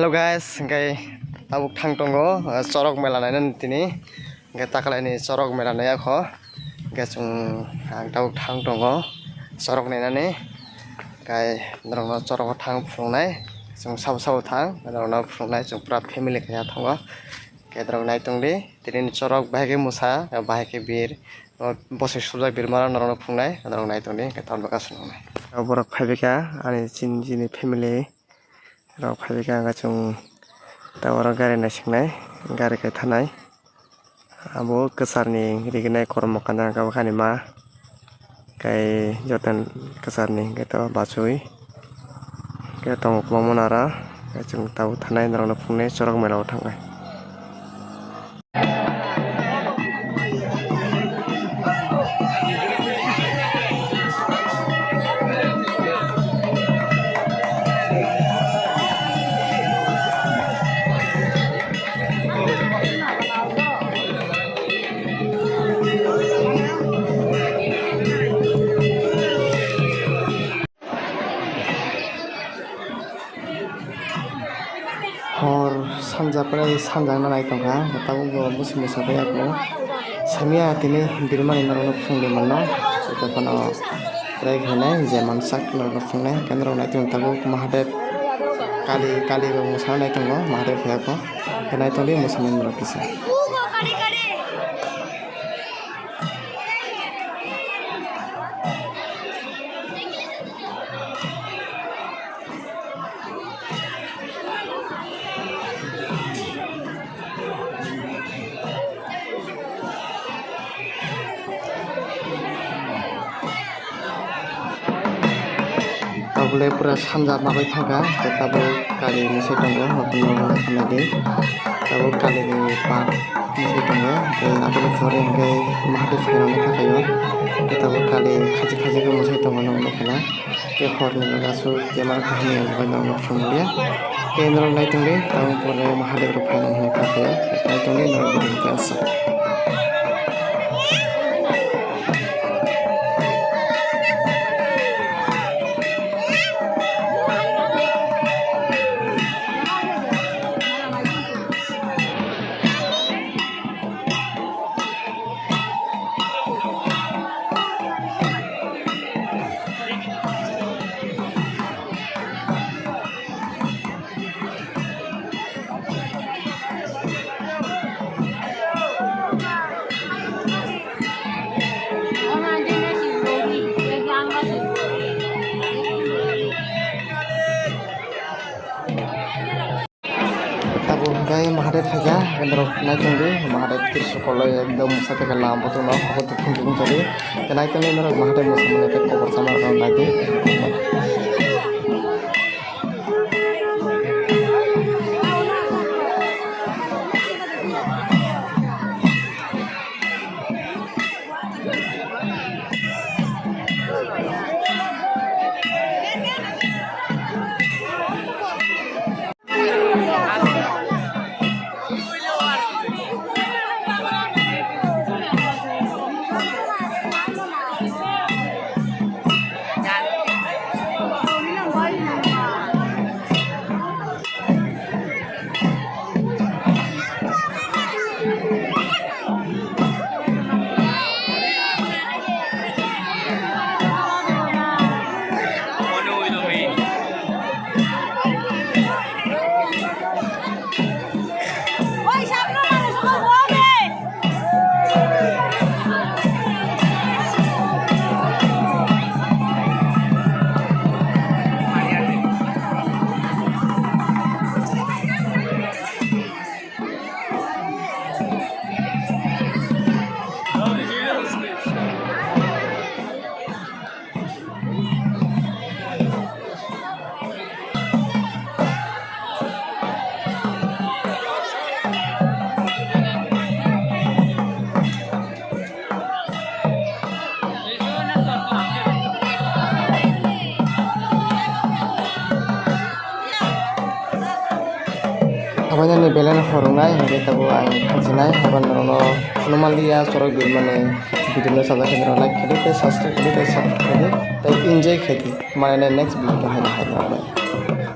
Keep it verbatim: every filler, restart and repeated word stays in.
Hello guys, hingke tabuk thang tongo, ah, chorok mela nainani tini. Hingke takalaini chorok mela naiya kho. Hingke chwng ang tabuk thang tongo chorok nainani. Hingke norokno chorogo thang phunuknai. Chwng sabo sabo thang, norokno phunuknai, chwng pura family kaiya thango. Hingke norok naitongdi, tini chorok bahai khe mwsa, bahai khe bir. O bosoi subjak birmano norokno phunuknai, norok naitongdi, hingke tamni bagwi aswk nangnai. O borok phaibaikha ani chini, chini family rok phaibaikha, hingke chwng tabuk oro gari naisiknai, gari kaithanai. Abo kwcharni riginai kormo kanda hingke abo khaini ma, tei joto kwcharni hingke to bachoi, hingke tongo kwbangma nara, hingke chwng tabuk thanai norokno phunuknai chorok mela o thangnai. Hor sanja prai sanjakna nai tongkha, tabuk bo bwswk bwsa bai ako samiya tini birmani norokno phungdi manno, joto phano try khainai je mansak norokno phungnai, hwnkhe norok naitongdi tabuk Mahadev Kali, Kali rok mwsana nai tongo, Mahadev hai ako, hwnkhe naitongdi mwsana norok kisa. Tabuk le pura sanja bagwi thangkha, tei tabuk kali mwsai tongo, nokni nokni khanadi. Tabuk kali ni park mwsai tongo, tei aboni pore hwnkhe Mahadev phainani thangkhaio. Tei tabuk kali khachi khachi khe mwsai tongo, nokni khana. Tei horni bagwi aswk camera kaham ni bagwi norokno phunukliya. Tei norok naitongdi, tabuk pore Mahadev rok phainai hinwi thangkhaio. Naitongdi norok video hwnkhe aswk. Tabuk hwnkhe Mahadev phaikha, hwnkhe norok naitongdi, Mahadev Trishul koloi ekdom mwsa tongkha, lama botongno, abo tongthung tongthung tongdi. Hwnkhe naitongdi norok Mahadev mwsamani tei koborma rok naidi. Abono ni belai no khoroknai, hingke tabuk ang thansinai, abo norokno phunukmanliya, chorok birmani video no sajak khe norok like khaidi, tei subscribe khaidi, tei subscribe khaidi, tei enjoy khaidi, mane next video no haino haino.